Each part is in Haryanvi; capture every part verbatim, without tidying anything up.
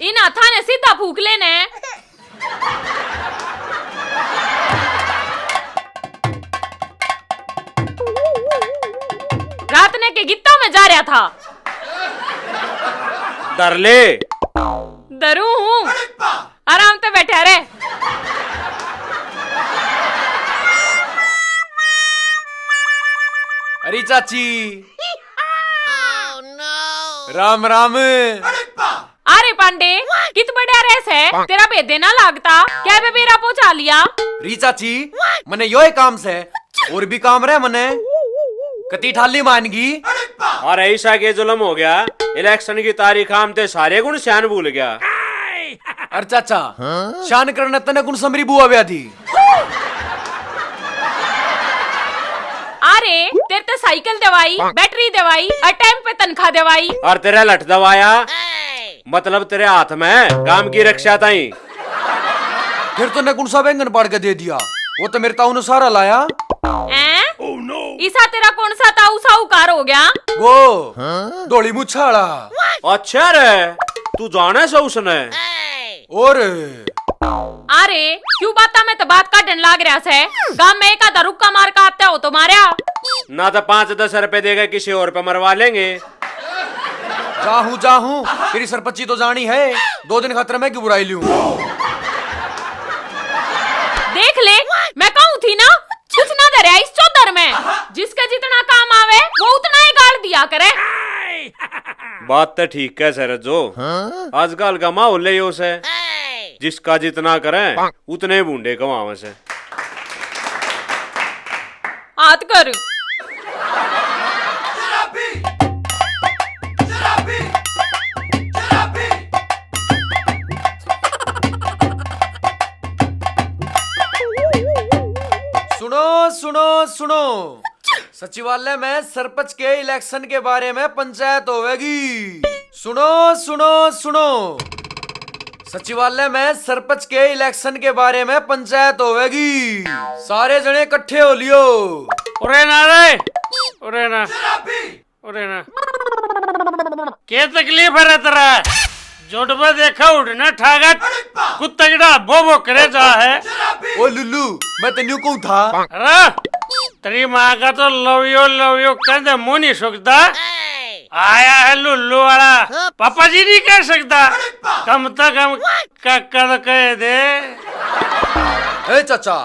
इन हाथा ने सीधा फूक लेने। रात ने के गीता में जा रहा था। धर ले। धरू हूँ। आराम से बैठा रे। अरे चाची। राम राम। अरे पांडे, कित बढ़िया रह से, तेरा भेदे ना लागता, क्या बे बेरा पहुंचा लिया? री चाची, मने यो ही काम से, और भी काम रहे मने। कती ठाली मानगी। अरे ईसा के जुलम हो गया, इलेक्शन की तारीख आम ते सारे गुण श्यान भूल गया। अरे चाचा, श्यान करने तने गुण समरी बुआ ब्याह दी। अरे, तेरे ते साइकिल दवाई, बैटरी दवाई और टाइम पे तनख्वाह दवाई। और तेरा लठ दवाया, मतलब तेरे हाथ में काम की रक्षा ताई। फिर तन्ने कौन सा बैंगन पाड़ के दे दिया? वो तो मेरे ताऊ ने सारा लाया। हैं? ईसा तेरा कौन सा ताऊ साहूकार हो गया? वो ढोली मुच्छा वाला। अच्छा रे, तू जाने से उसने? और अरे, क्यों बाता में तो बात काटन लाग रहा से? गांव में एक आधा रुक्का मार का आते हो तो मारया। ना तो पाँच दस रुपए देके किसी और पे मरवा लेंगे। जाहूं, जाहूं, तेरी सरपंची तो जानी है, दो दिन खातर मैं क्यों बुराई लूं? देख ले, मैं कहूं थी ना, कुछ ना धरया इस चौधर में। जिसका जितना काम आवे, वो उतना ही गाल दिया करे। बात तो ठीक है सर जो। आजकल का माहौल है यो से, जिसका जितना करे, उतने भूंडे कमावे से। हाथ कर। सुनो, सुनो, सुनो। सचिवालय में सरपंच के इलेक्शन के बारे में पंचायत होवेगी। सुनो, सुनो, सुनो। सचिवालय में सरपंच के इलेक्शन के बारे में पंचायत होवेगी। सारे जने इकट्ठे हो लियो। उरे ना रे, उरे ना। अरे ना, के तकलीफ है रे तेरा? जोड़ पे देखा उड़ना ठागत, कुत्ता की ढाल भो भो करे जा है। ओ लुल्लू, मैं तो न्यू कहूँ था। अरे, तेरी माँ का तो love you, love you कहते मुंह नहीं सूखता। आया है लुल्लू वाला, पापा जी नहीं कह सकता। कम तो कम काका तो कह दे। ए चाचा,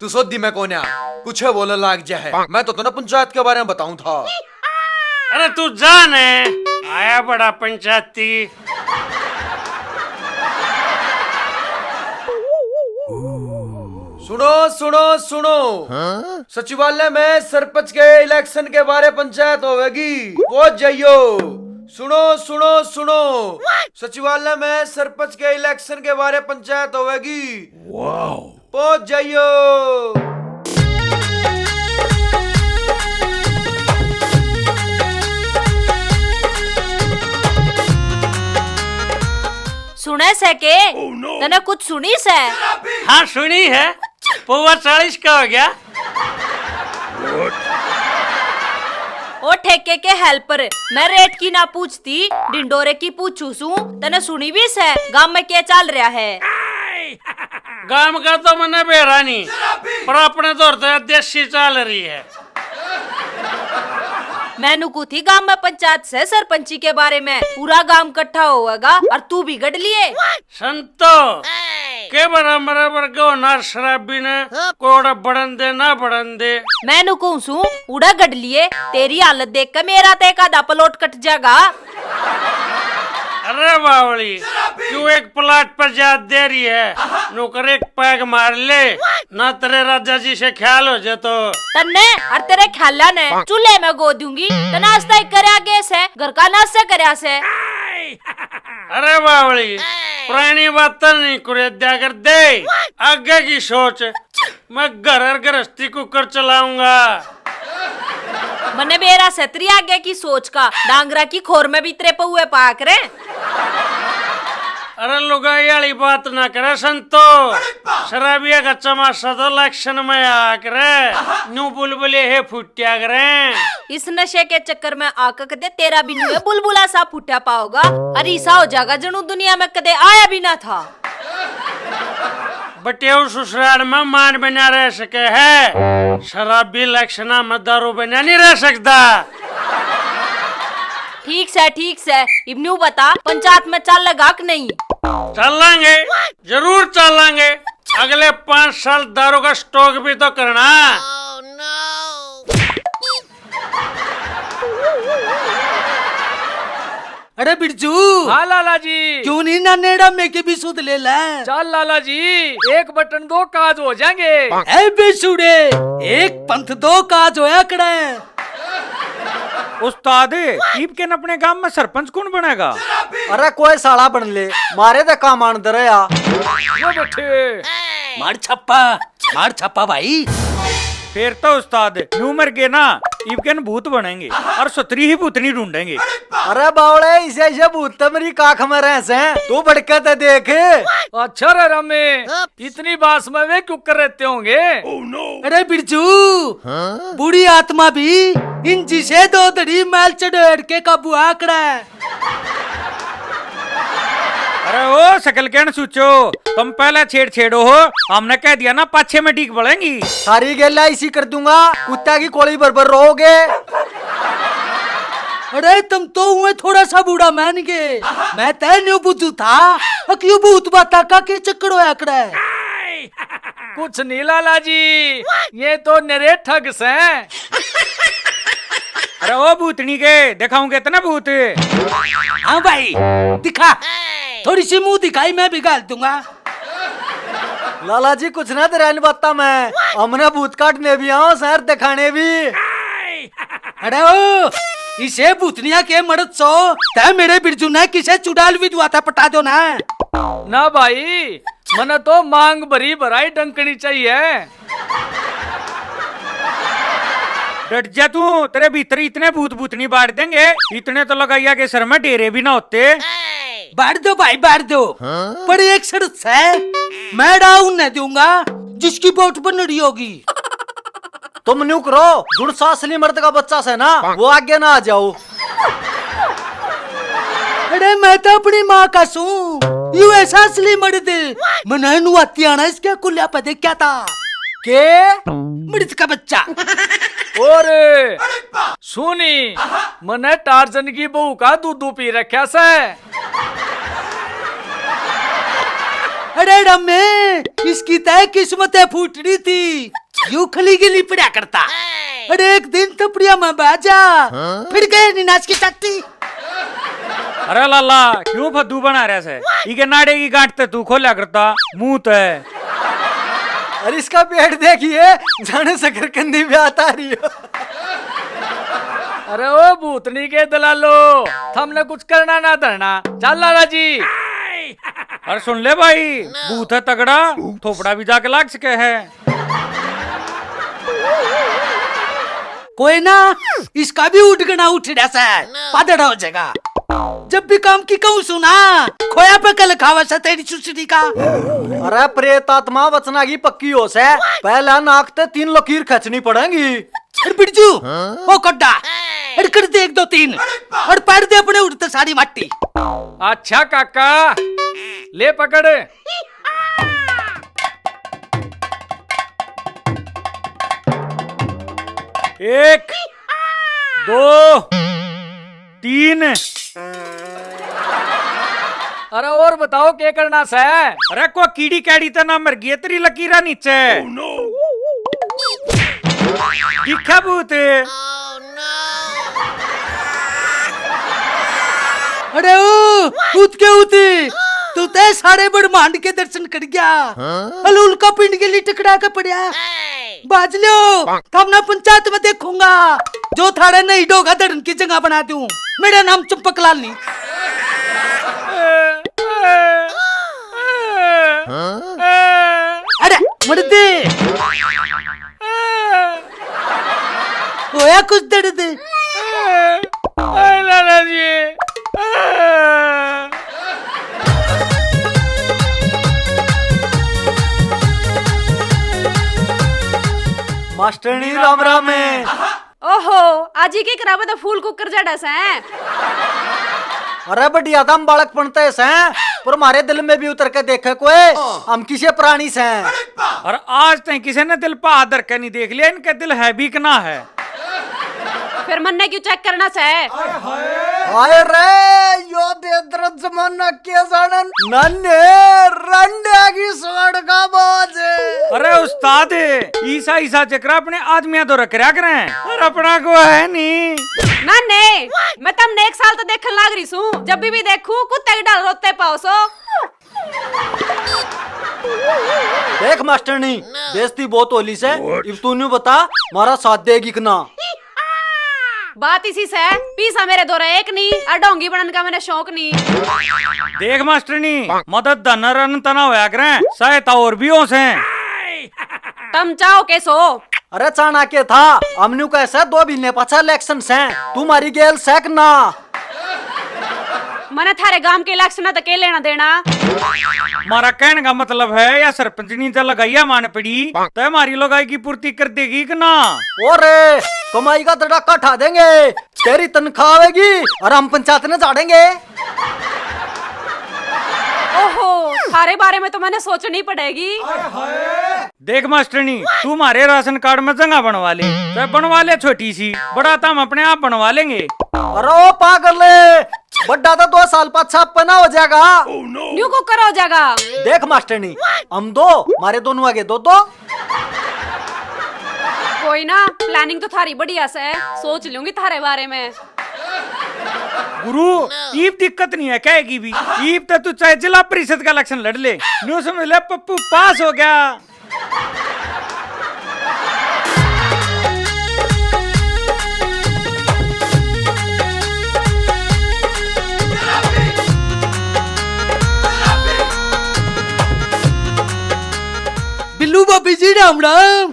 तू सोधी में कोन्या, कुछ बोलने लाग जा है। मैं तो तन्ने पंचायत के बारे में बताऊं था। अरे तू जा ने, आया बड़ा पंचायती। सुनो, सुनो, सुनो। हाँ? सचिवालय में सरपंच के इलेक्शन के बारे पंचायत होवेगी, पहुंच जाइयो। सुनो, सुनो, सुनो। सचिवालय में सरपंच के इलेक्शन के बारे पंचायत होवेगी। वाओ। पहुंच जाइयो। सुने से के? Oh no! तने कुछ सुनी से? हाँ, सुनी है। पौवा चालीस का हो गया। ओ ठेके के helper, मैं रेट की ना पूछती, ढिंडोरे की पूछू सूं। तने सुनी भी से गांव में के चाल रहा है? गांव का तो मन्ने बेरा नहीं, पर अपने दौर तो देसी चाल रही है। मैं नुकू थी गांव में पंचायत से सरपंची के बारे में, पूरा गांव इकट्ठा होवेगा और तू भी गड़ लिए। संतो, के बराबर बराबर गो ना शराबी ने कोड़ बढ़न दे ना बढ़न दे। मैं नु कहूं सूं, उड़ा गड लिए, तेरी हालत देख के मेरा ते एक आधा प्लॉट कट जागा। अरे बावली, क्यों एक प्लाट पर जात दे रही है? नौकर एक पैग मार ले, ना तेरे राजा जी से ख्याल हो जाए तो। तन्ने और तेरे ख्याला ने चूल्हे में गो दूंगी। तने आज तक करया गैस है, घर का नाश से करया से। अरे बावली, पुरानी बातें नहीं कुरेद्या कर दे, आगे की सोच। मैं घर और गृहस्थी कुकर चलाऊंगा। मने बेरा सतरी आगे की सोच का, डांगरा की खोर में भी तेरे पौए पाक रे। अरे लुगाई वाली बात ना करे संतो। शराबिया का चमाशा तो इलेक्शन में आ करे, न्यू बुलबुले हे फुटिया करे। इस नशे के चक्कर में आके कदे तेरा भी न्यू बुलबुला सा फुटिया पाओगा। अरे ऐसा हो जाएगा जणू दुनिया में कदे आया भी ना था। बटेऊ ससुराल में मान बना रह सके है, शराबी इलेक्शना में दारू बना नहीं रह सकता। ठीक सै, ठीक सै। इब न्यू बता, पंचायत में चालेगा कि नहीं? चलांगे, जरूर चलांगे। अगले पाँच साल दारू का स्टॉक भी तो करना। अरे बिरजू, हाँ लाला जी। क्यों नहीं नानेड़ा में के भी सुध ले ले? चल लाला जी, एक बटन दो काज हो जाएंगे। ए बेसुड़े, एक पंथ दो काज होया कड़े। उस्ताद, इब के न अपने गांव में सरपंच कौन बनेगा? अरे कोई साला बन ले, मारे तो काम आन दे रहा। वो बैठे। मार छापा, मार छापा भाई। फिर तो उस्ताद न्यू मर गए ना, इब के न भूत बनेंगे और सतरी ही भूतनी ढूंढेंगे। अरे बावड़े, इसे इसे भूत तो मेरी काख में रह से, तू भड़के तो देख। अच्छा रे रामे, इतनी बास में वे क्यों कर रहते होंगे? अरे बिरजू, हाँ? बूढ़ी आत्मा भी इन जिसे दो धड़ी मैल चढ़ेड़ के काबू आकड़ा है। अरे ओ सकल कहन सूचो, तुम पहले छेड़ छेड़ो हो, हमने कह दिया ना पाछे में डीक बलेंगी। सारी गेला इसी कर दूंगा, कुत्ता की कोली बरबर रहोगे। अरे तुम तो हुए थोड़ा सा बूढ़ा मान गए, मैं तय न्यू बुझू था, अक यू भूत बाता का के चक्कर होया कड़ा है। कुछ नहीं लाला जी, ये तो नरे ठग सै। अरे ओ भूतनी के, दिखाऊंगे इतना भूत। हाँ भाई, दिखा। थोड़ी सी मुंह दिखाई, मैं भी घाल दूंगा। लाला जी, कुछ ना तेरा इन बातां में, हमने भूत काटने भी आओ, शहर दिखाने भी। अरे ओ, इसे भूतनिया के मर्द सो, तै मेरे बिरजू ने किसे चुड़ैल विधवा तै पटा दो ना। ना भाई, मने तो मांग भरी भराई डंकनी चाहिए। डट जा तू, तेरे भीतर इतने भूत भूतनी बांट देंगे, इतने तो लगाइया के सर में डेरे भी ना होते। बांट दो भाई, बांट दो, हाँ? पर एक शर्त है, मैं डाउन नहीं दूंगा, जिसकी बोट बनड़ी होगी। तुम न्यू करो, जुड़ सा असली मर्द का बच्चा से ना, वो आगे ना आ जाओ। अरे मैं तो अपनी माँ का सूं, यू ऐसा असली मर्द, मैंने नुआती आना इसके कुल्या पे देखा था। के? मर्द का बच्चा। और सुनी, मने टार्जन की बहू का दूधू पी रखा से। अरे रम्मे, इसकी तय किस्मत है फूटनी थी, यू खली गली पड़ा करता। अरे एक दिन तपड़िया में बाजा, फिर गए नी नाच की चाटी। अरे लाला, क्यों फद्दू बना रहा से? इके नाड़े की गांठ ते तू खोल्या करता, मुंह ते। अरे इसका पेट देखिए, जाने शकरकंदी भी आता रही हो। अरे ओ भूतनी के दलालो, थमने कुछ करना ना धरना। चल लाला जी। अरे सुन ले भाई, भूत है तगड़ा, थोपड़ा भी जाके लाग सके है। कोई ना, इसका भी उठगना उठड़ा से, पादड़ा हो जाएगा। जब भी काम की कहूँ सुना, खोया पे कल खावा से तेरी सुसरी का। अरे प्रेत आत्मा बचना की पक्की हो से, पहला नाक ते तीन लकीर खींचनी पड़ेगी। अरे बिरजू, ओ कड्डा, अरे कर दे एक दो तीन, और पाड़ दे अपने उड़ते सारी माटी। अच्छा काका, ले पकड़। एक, दो, तीन। अरे और बताओ, के करना सै? अरे को कीड़ी कैड़ी ते ना मर गई है तेरी लकीरा नीचे। दिखा भूत। अरे ओ, उत के उत, तू ते सारे ब्रह्मांड के दर्शन कर गया। हाँ? अल उल्का पिंड के लिए टकरा के पड़या। बाज लो, थामने पंचायत में देखूंगा, जो थारे नहीं ढोगा धड़न की जगह बना दूं। मेरा नाम चंपकलाल नहीं। अरे, मर्दे। होया कुछ दर्द? आए लाला जी। मास्टरनी राम राम है। ओहो, आज ही के करावे तो फूल कुकर जड़ा से। अरे बढ़िया, दम बालकपण तय से, पर मारे दिल में भी उतर के देखे कोई, हम किसे प्राणी से। और आज तक किसी ने दिल पर हाथ धर के नहीं देख लिया, इनके दिल है भी कि ना है। फिर मन्ने क्यों चेक करना से? हाय रे, यो दे दर्द जमाना के जाने। नन्हे रंडे की सड़का बाज। अरे उस्ताद, ईसा ईसा जिक्र अपने आदमियां तो रख रहा करें, और अपना को है नहीं। नन्हे, मैं तमने एक साल तो देखन लाग रही सूं, जब भी, भी देखूं कुत्ते की ढाल रोते पाओ सो। देख मास्टरनी, बेइज्जती बहुत होली से। इब तू न्यू बता, मारा साथ देगी कि ना? बात इसी से, पीसा मेरे दो एक नहीं, और ढोंगी बनन का मैंने शौक नहीं। देख मास्टरनी, मदद धन रन तना होया करें, सहायता और भी हो से। तम चाहो के सो? अरे चाणा के था, हम न्यू कह से दो महीने पाछा इलेक्शन से, तू मारी गेल से कि ना? मने थारे गांव के इलेक्शन तो के लेना देना। मारा कहने का मतलब है, या सरपंचनी जब लगाइया मान पड़ी, तो हमारी लुगाई की पूर्ति कर देगी कि ना? और कमाई का तड़ाका ठा देंगे, तेरी तनख्वाह आवेगी और हम पंचायत ने झाड़ेंगे। ओहो, थारे बारे में तो मैंने सोचनी पड़ेगी। देख मास्टरनी, तू हमारे राशन कार्ड में जगह बनवा ले, तो बनवा ले छोटी सी, बड़ा तो हम अपने आप बनवा लेंगे। अरे ओ पागल, बड्डा तो दो साल पाछा पना हो जाएगा। न्यू को करो जाएगा। देख मास्टरनी, हम दो, मारे दोनों आगे दो दो। कोई ना, प्लानिंग तो थारी बढ़िया से, सोच लूंगी थारे बारे में। गुरु, ईब दिक्कत नहीं है कहेगी भी। ईब तो तू चाहे जिला परिषद का इलेक्शन लड़ ले, न्यू समझ ले पप्पू पास हो गया। बिल्लू भाभी जी, राम राम।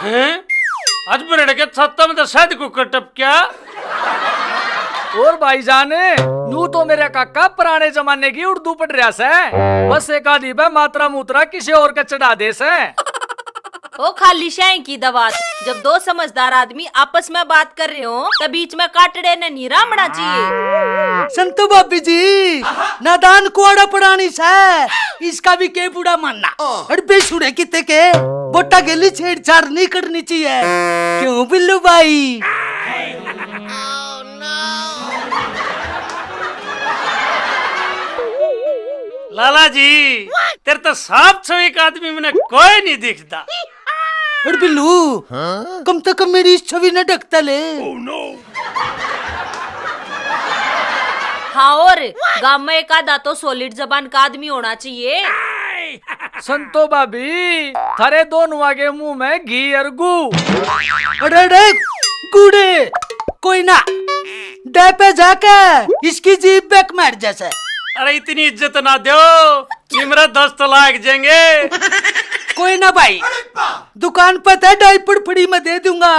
हैं? आज बरड़ के छाता में तो शायद कुकर टपक्या। और भाईजान, नू तो मेरा काका पुराने जमाने की उर्दू पढ़ रहा से, बस एक आधी बे मात्रा मूत्रा किसी और के चढ़ा दे से। ओ खाली शाय की दवात, जब दो समझदार आदमी आपस में बात कर रहे हो, तब बीच में काटड़े ने नहीं रामना चाहिए। संतू भाभी जी, नादान कुआड़ा पड़ानी से, इसका भी के बुरा मानना। अरे बेसुरे किते के, बोटा गेली छेड़छाड़ नहीं करनी चाहिए। क्यों बिल्लू भाई? लाला जी, तेरे तो साफ छवि का आदमी मैंने कोई नहीं दिखता। अरे बिल्लू, कम से कम मेरी इस छवि ने ढकता ले। हाँ, और गांव में एक आधा तो सॉलिड जबान का आदमी होना चाहिए। संतो भाभी, थारे दोनों आगे मुंह में घी और गू। अरे, अरे, गूड़े, कोई ना, डे पे जाके इसकी जीभ बेक मार जैसे। अरे, इतनी इज्जत ना दो, इमरा दस्त लाग जाएंगे। कोई ना भाई, दुकान पे ते डायपर फ्री में दे दूंगा,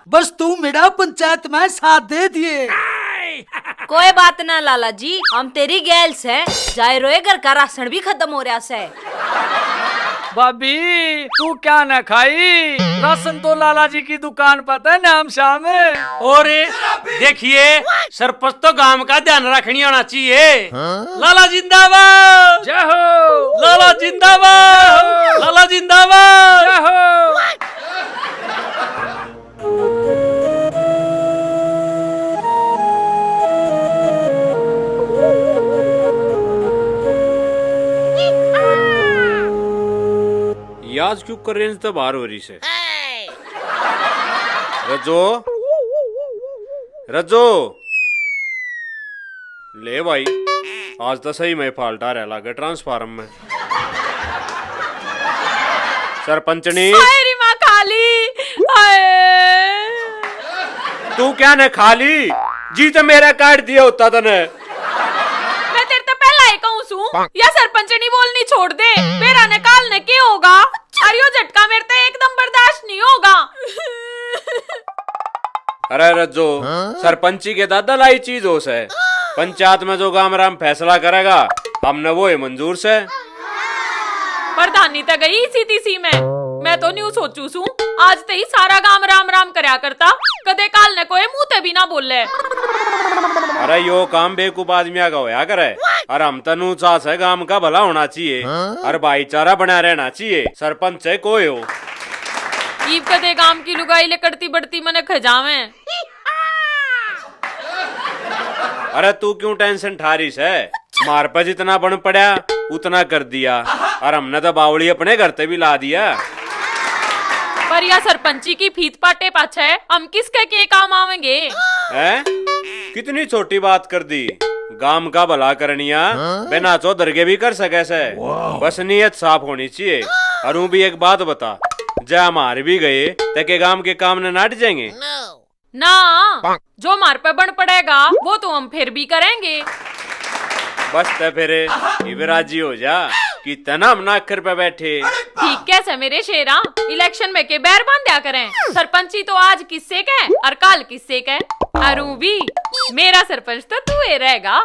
बस तू मेरा पंचायत में साथ दे दिए। कोई बात ना लाला जी, हम तेरी गैल से, जाए रोए घर का राशन भी खत्म हो रहा से। भाभी, तू क्या ना खाई, राशन तो लाला जी की दुकान पर था नाम शाम। और देखिए, सरपंच तो गांव का ध्यान रखनी आना चाहिए। लाला जिंदाबाद। जय हो। लाला जिंदाबाद। जय हो। लाला जिंदाबाद। जय हो। याज क्यों कर रेंज तो बाहर हो रही से। रजो, रजो। ले भाई, आज तो सही में फाल्ट आ रहा लागे ट्रांसफार्म में। सरपंचनी। हाय री माँ काली, हाय। तू क्या ने खा ली? जी तो मेरा काट दिया होता तने। मैं तेरे तो पहला ही कहूँ सू, या सरपंचनी बोलनी छोड़ दे। मेरा ने काल ने के होगा? अरे यो झटका मेरे ते एकदम बर्दाश्त नहीं होगा। अरे रज्जो, सरपंची के दादा लाई चीज हो सै। पंचायत में जो गाम राम फैसला करेगा, हमने वो ही मंजूर सै। प्रधानी तो गई इसी तीसी में, मैं मैं तो न्यू सोचू सूं, आज ते ही सारा गांव राम राम करया करता, कदे काल ने कोई मुंह ते भी ना बोले। अरे यो काम बेवकूफ आदमिया का होया करे, और हम तनु चाह से गांव का भला होना चाहिए, और भाईचारा बना रहना चाहिए। सरपंच है कोई हो। ईब कदे गांव की लुगाई लिकड़ती बड़ती मने खजावे। अरे तू क्यों टेंशन ठा रही सै? मार पे जितना बन पड़ा उतना कर दिया, और हमने तो बावली अपने घर ते भी ला दिया। पर या सरपंची की फीत पाटे पाछे हम किसके के काम आवेंगे? हैं? कितनी छोटी बात कर दी। गांव का भला करनिया बिना चौधर के भी कर सके सै। बस नीयत साफ होनी चाहिए। और ऊं भी एक बात बता, जै हम हार भी गए ते के गांव के काम ने नाट जाएंगे? ना, जो मार पे बन पड़ेगा वो तो हम फिर भी करेंगे। बस ते फिर इब राजी हो जा कि तना हम नाखर पे बैठे। ठीक कैसे मेरे शेरा, इलेक्शन में के बैर बांध्या करें। सरपंची तो आज किससे के और काल किससे के। अरू भी मेरा सरपंच तो तू ही रहेगा।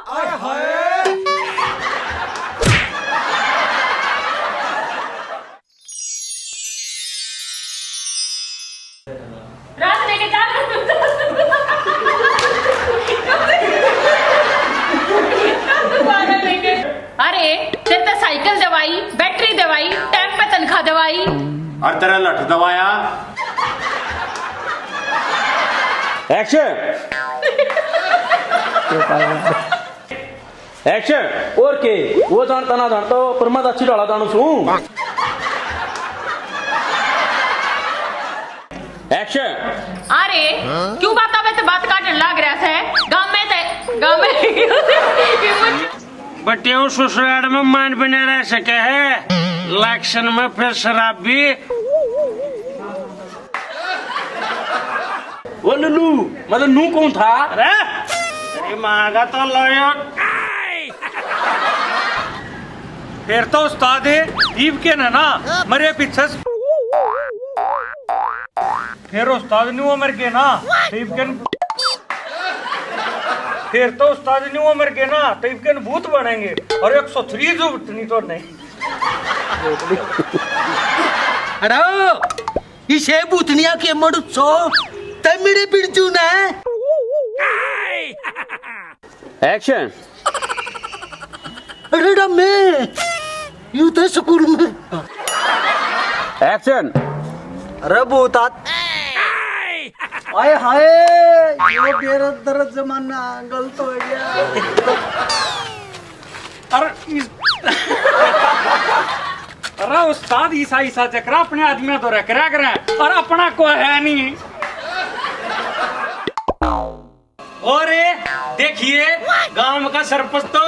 रात लेके चार। अरे, तेरे तो साइकिल दवाई, बैटरी दवाई, टाइम पे तनख्वाह दवाई। और तेरा लठ दवाया। एक्शन। एक्शन। और के? वो जानता ना जानता, पर मैं तो अच्छी डाला जानू सूं। एक्शन। अरे, क्यों बात आवे ते बात काटन लाग रहा है? गांव में ते, गांव में। बटेऊ ससुराल में मान बिना रह सके है, इलेक्शन में फिर शराबी। ओ लुल्लू, मैं तो नू कौन था? अरे, तेरी माँ का तो लॉयर। फिर तो उस्ताद है, ईब के ना, ना, मरे पीछे से। फिर उस्ताद न्यू मर गए ना, तो ईब के न-, फिर तो उस्ताद न्यू मर गए ना, तो ईब के न भूत बनेंगे। और एक सौ थ्री जो उठनी तो नहीं। अरे, इसे भूतनिया के मड़ुचो, ते मेरे बिरजू ने। एक्शन। अरे डम्मे, यू तो स्कूल में। एक्शन। अरे भूत आ-, हाय हाय, ये बेरा दर्द जमाना गलत हो गया। अरे इस-, अरे उस्ताद, ईसा ईसा चक्रा अपने आदमियां तो रख रहा करे, और अपना कोई है नहीं। और देखिए, गांव का सरपंच तो